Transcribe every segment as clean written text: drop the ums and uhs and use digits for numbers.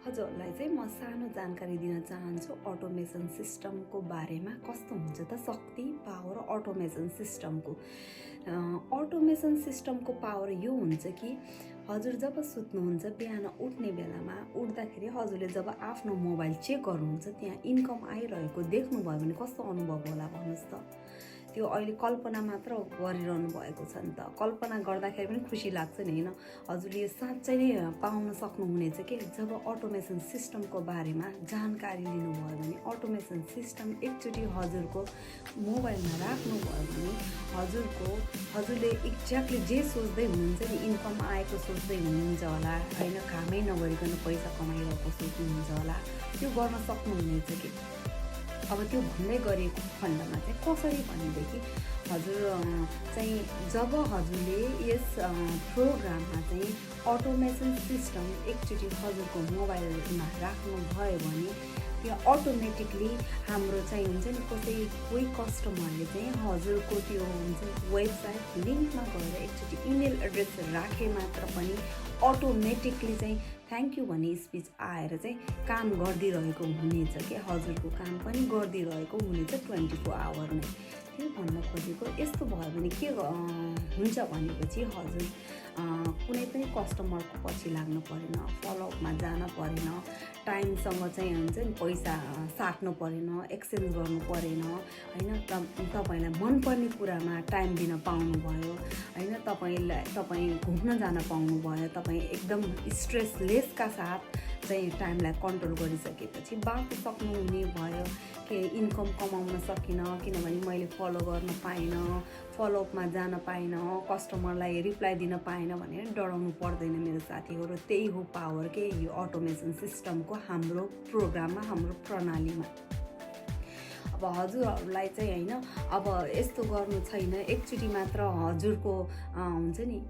हजुरलाई चाहिँ म सानो जानकारी दिन चाहन्छु अटोमेसन सिस्टमको बारेमा। कस्तो हुन्छ त शक्ति पावर अटोमेसन सिस्टमको। अटोमेसन सिस्टमको पावर यो हुन्छ कि हजुर जब सुत्नुहुन्छ बिहान उठ्ने बेलामा उठ्दाखेरि हजुरले जब आफ्नो मोबाइल चेक गर्नुहुन्छ त्यहाँ इन्कम आइरहेको देख्नुभयो भने कस्तो अनुभव होला भन्नुहोस् त। त्यो अहिले कल्पना मात्र गरिरहनु भएको छ नि त। कल्पना गर्दाखेरि पनि खुसी लाग्छ नि होइन। हजुरले यो साँच्चै नै पाउन सक्नुहुनेछ कि जब अटोमेसन सिस्टमको बारेमा जानकारी लिनुभयो भने अटोमेसन सिस्टम एकचोटि हजुरको मोबाइलमा राख्नुभयो भने हजुरले एक्ज्याक्टली जे सोच्दै हुनुहुन्छ नि इन्कम आएको सोच्दै हुनुहुन्छ होला होइन, कामै नगरिकन पैसा कमाइरहेको सोच्नुहुन्छ होला, त्यो गर्न सक्नुहुनेछ कि। अब त्यो भन्दै गरेको खण्डमा चाहिँ कसरी भनेदेखि हजुर चाहिँ जब हजुरले यस प्रोग्राममा चाहिँ अटोमेसन सिस्टम एकचोटि हजुरको मोबाइलमा राख्नुभयो भने त्यो अटोमेटिकली हाम्रो चाहिँ हुन्छ नि कोही कस्टमरले चाहिँ हजुरको त्यो हुन्छ वेबसाइट लिङ्कमा गएर एकचोटि इमेल एड्रेस राखे मात्र पनि अटोमेटिकली चाहिँ थ्याङ्क यू भन्ने स्पिच आएर चाहिँ काम गरिदिरहेको हुनेछ कि हजुरको काम पनि गरिदिरहेको हुनेछ 24 आवर नै। त्यो भन्न खोजेको यस्तो भयो भने के हुन्छ भनेपछि हजुर कुनै पनि कस्टमरको पछि लाग्नु परेन, फलोअपमा जान परेन, टाइमसँग चाहिँ हुन्छ नि पैसा साट्नु परेन, एक्सचेन्ज गर्नु परेन होइन। तपाईँलाई मनपर्ने कुरामा टाइम दिन पाउनुभयो होइन, तपाईँ घुम्न जान पाउनुभयो, तपाईँ एकदम स्ट्रेसलेसका साथ चाहिँ टाइमलाई कन्ट्रोल गरिसकेपछि बाँच्न सक्नुहुने भयो कि इन्कम कमाउन सकिनँ किनभने मैले फलो गर्न पाइनँ, फलोअपमा जान पाइनँ, कस्टमरलाई रिप्लाई दिन पाइनँ भनेर डराउनु पर्दैन मेरो साथीहरू। त्यही हो पावर के यो अटोमेसन सिस्टमको हाम्रो प्रोग्राममा, हाम्रो प्रणालीमा। अब हजुरहरूलाई चाहिँ होइन अब यस्तो गर्नु छैन एकचोटि मात्र हजुरको हुन्छ नि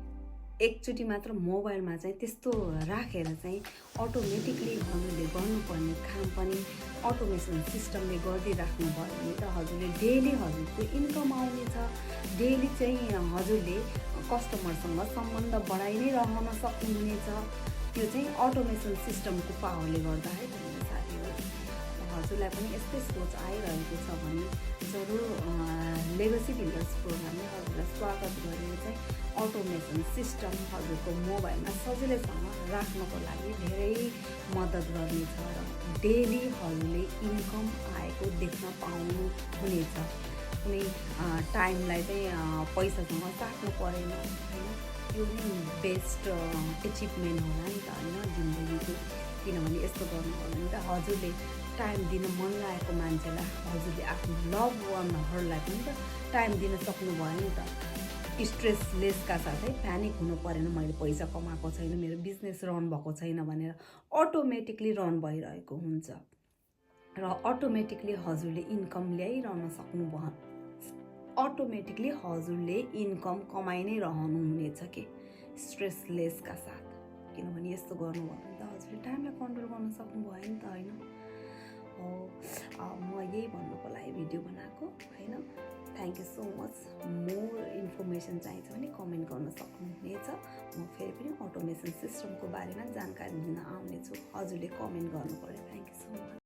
एकचोटि मात्र मोबाइलमा चाहिँ त्यस्तो राखेर चाहिँ अटोमेटिकली हजुरले गर्नुपर्ने काम पनि अटोमेसन सिस्टमले गरिदिइराख्नु भयो भने त हजुरले डेली हजुरको इन्कम आउनेछ। डेली चाहिँ हजुरले कस्टमरसँग सम्बन्ध बढाइ नै रहन सक्नुहुनेछ। त्यो चाहिँ अटोमेसन सिस्टमको पावरले गर्दा है मेरो साथीहरू। हजुरलाई पनि यस्तै सोच आइरहेको छ भने जरुर लेगसी बिल्डर्स प्रोग्रामले हजुरलाई स्वागत गरेर चाहिँ अटोमेसन सिस्टम हजुरको मोबाइलमा सजिलैसँग राख्नको लागि धेरै मद्दत गर्नेछ र डेली हजुरले इन्कम आएको देख्न पाउनु हुनेछ। कुनै टाइमलाई चाहिँ पैसासँग साट्नु परेन होइन। यो नै बेस्ट एचिभमेन्ट होला नि त होइन जिन्दगीको। किनभने यस्तो गर्नुभयो भने त हजुरले टाइम दिन मन लागेको मान्छेलाई हजुरले आफ्नो लभ वानहरूलाई पनि त टाइम दिन सक्नुभयो नि त। स्ट्रेसलेसका साथै प्यानिक हुनु परेन, मैले पैसा कमाएको छैन, मेरो बिजनेस रन भएको छैन भनेर अटोमेटिकली रन भइरहेको हुन्छ र अटोमेटिकली हजुरले इन्कम ल्याइरहन सक्नुभयो। अटोमेटिकली हजुरले इन्कम कमाइ नै रहनुहुनेछ कि स्ट्रेसलेसका साथ। किनभने यस्तो गर्नुभयो भने त हजुरले टाइमलाई कन्ट्रोल गर्न सक्नुभयो नि त होइन। म यही भन्नुको लागि भिडियो बनाएको होइन। Thank you so much. More information चाहिन्छ भने कमेन्ट गर्न सक्नुहुनेछ। म फेरि पनि अटोमेसन सिस्टमको बारेमा जानकारी दिन आउनेछु। हजुरले कमेन्ट गर्नु पर्यो। Thank you so much.